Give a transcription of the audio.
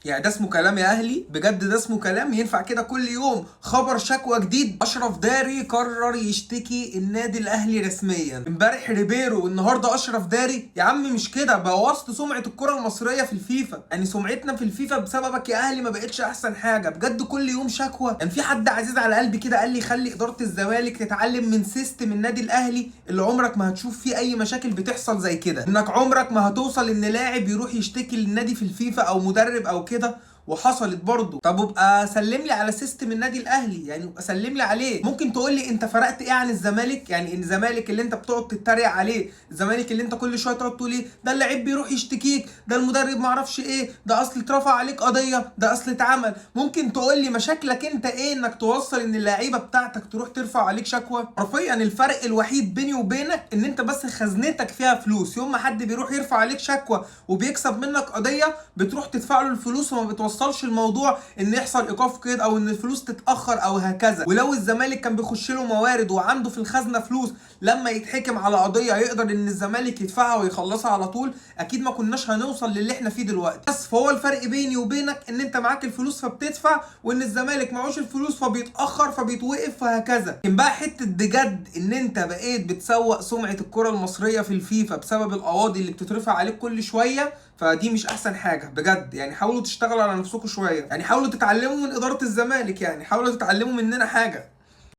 يعني ده اسمه كلام يا اهلي؟ بجد ده اسمه كلام؟ ينفع كده كل يوم خبر شكوى جديد؟ اشرف داري قرر يشتكي النادي الاهلي رسميا. امبارح ريبيرو والنهارده اشرف داري. يا عم مش كده، بوظت سمعه الكره المصرية في الفيفا. يعني سمعتنا في الفيفا بسببك يا اهلي ما بقتش احسن حاجة. بجد كل يوم شكوى. يعني في حد عزيز على قلبي كده قال لي خلي ادارة الزمالك تتعلم من system النادي الاهلي اللي عمرك ما هتشوف فيه اي مشاكل بتحصل زي كده، انك عمرك ما هتوصل ان لاعب يروح يشتكي للنادي في الفيفا او مدرب او كده، وحصلت برضه. طب ابقى سلم لي على system النادي الاهلي، يعني ابقى سلم لي عليه. ممكن تقول لي انت فرقت ايه عن الزمالك؟ يعني ان الزمالك اللي انت بتقعد تتريق عليه، الزمالك اللي انت كل شوية تقعد تقول ايه ده اللعيب بيروح يشتكيك، ده المدرب معرفش ايه، ده اصل اترفع عليك قضيه، ده اصل اتعمل. ممكن تقول لي مشاكلك انت ايه انك توصل ان اللعيبة بتاعتك تروح ترفع عليك شكوى؟ حرفيا الفرق الوحيد بيني وبينك ان انت بس خزنتك فيها فلوس. يوم ما حد بيروح يرفع عليك شكوى وبيكسب منك قضية بتروح تدفع له الفلوس وما بتوصلش الموضوع ان يحصل ايقاف قيد او ان الفلوس تتاخر او هكذا. ولو الزمالك كان بيخش له موارد وعنده في الخزنة فلوس لما يتحكم على قضية يقدر ان الزمالك يدفعها ويخلصها على طول، اكيد ما كناش هنوصل للي احنا فيه دلوقتي. بس فهو الفرق بيني وبينك ان انت معاك الفلوس فبتدفع، وان الزمالك معهوش الفلوس فبيتاخر فبيتوقف وهكذا. لكن بقى حتة بجد ان انت بقيت بتسوق سمعه الكره المصرية في الفيفا بسبب القواضي اللي بتترفع عليك كل شوية، فدي مش احسن حاجة بجد. يعني حاولوا تشتغلوا على نفسكم شوية، يعني حاولوا تتعلموا من ادارة الزمالك، يعني حاولوا تتعلموا مننا حاجة.